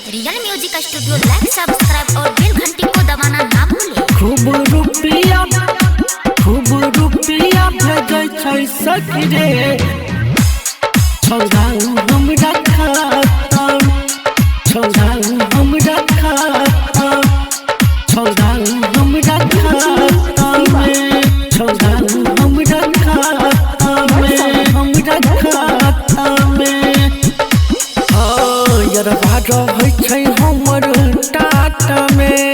Real music studio like subscribe और बेल घंटी को दबाना ना भूलें। खूब रुपया भेजै छै सखी रे, छौड़ा हमरा खाता, छौड़ा हमरा खाता, छौड़ा हमरा खाता में, छौड़ा हमरा खाता में, हमरा खाता में। हाँ यरबा रहै छै हमर टाटा में,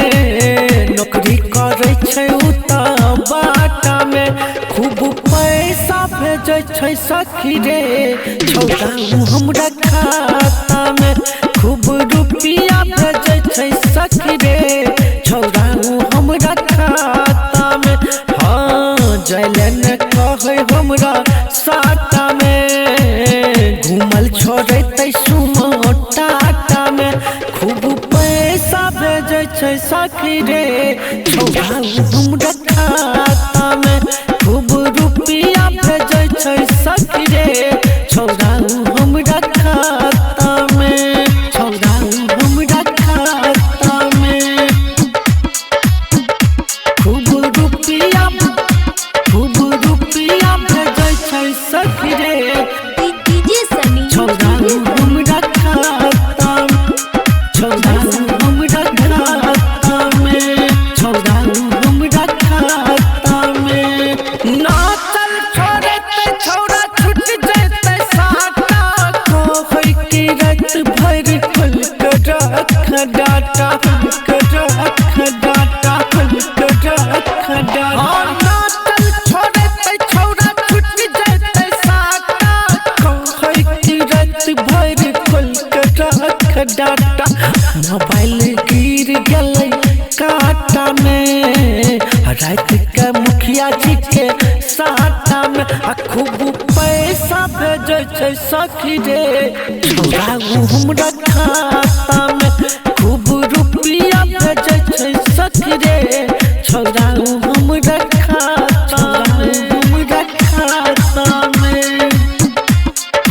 नौकरी करै छै उ तऽ बाटा में। खूब पैसा भेजै छै सखी रे, छौड़ा हमरा खाता में। खूब रुपया भेजै छै सखी रे, छौड़ा हमरा खाता में। हाँ जैले ने कहै हमरा साटा में, घूमल छोड़तै सुमो टाटा में। खूब पैसा भेजै छै सखी रे, छौड़ा हमरा खाता में। खूब रुपया भेजै छै सखी रे, छौड़ा हमरा खाता में, छौड़ा हमरा खाता में। खूब रुपया भेजै छै सखी रे, छौड़ा हमरा खाता, छौड़ा हमरा खाता में, छौड़ा हमरा खाता में। नाचल छोड़तै छौड़ा छुट जेतै साटा, कहै कि राति भरि खोलि कऽ रख डाटा, खोलि कऽ रख डाटा, खोलि कऽ रख डाटा। नाचल छोड़तै छौड़ा छुट जेतै साटा, कहै कि राति भरि खोलि कऽ रख डाटा। मोबाइल गिर गेलै काटा में, राति के मुखिया जी के साटा में। आ खूब पैसा भेजै छै सखी रे, छौड़ा हमरा खाता में। खूब रुपया भेजै छै सखी रे, छौड़ा हमरा खाता में, हमरा खाता में।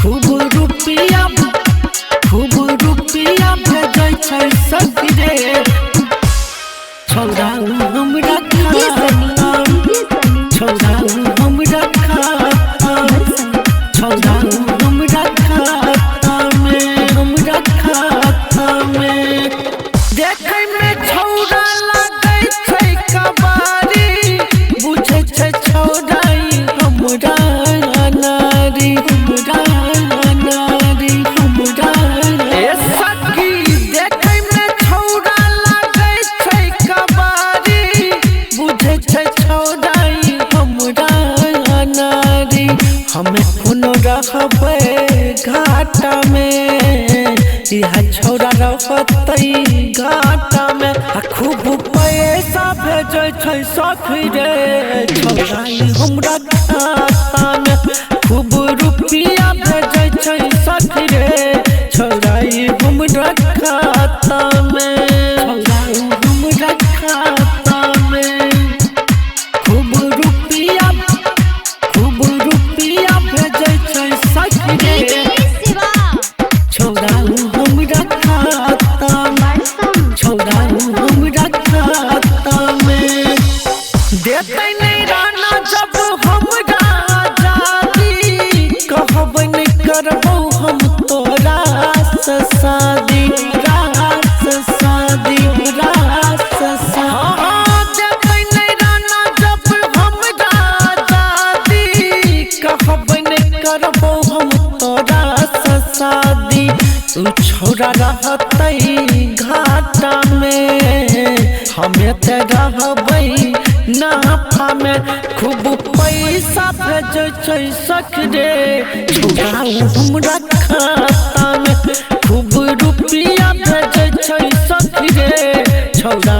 खूब रुपया भेजै छै सखी रे, छौड़ा हमरा खाता, छौड़ा हमरा खाता, छौड़ा हमरा खाता में, हमरा खाता में। देखै में छौड़ा लागै छै कबारी, बुझै छै छौड़ा हमरा अनारी, हमरा अनारी, हमरा। ए सखी देखै में छौड़ा लागै छै कबारी, बुझै छै छौड़ा हमरा अनारी। हमे कोनो रहबै घाटा में, इहा छौड़ा रहतै घाटा में। आ खूब पैसा भेजै छै सखी रे, छौड़ा हमरा खाता में। खूब रुपया भेजै छै सखी रे, छौड़ा हमरा खाता में, छौड़ा हमरा खाता में। खूब रुपया भेजै छै सखी रे, छौड़ा हमरा खाता में, छौड़ा हमरा खाता में। देतै नै राना जब हमरा आजादी, कहबै नै करबौ हम तोरा से शादी, रास शादी, रास शादी। हाँ देतै नै राना जब हमरा आजादी, कहबै नै करबौ हम तोरा से शादी। उ छौड़ा रहतै घाटा में, हमे तऽ रहबै नाफा में। खूब पैसा भेजै छै सखी रे, छौड़ा हमरा खाता में। खूब रुपया भेजै छै सखी रे, छौड़ा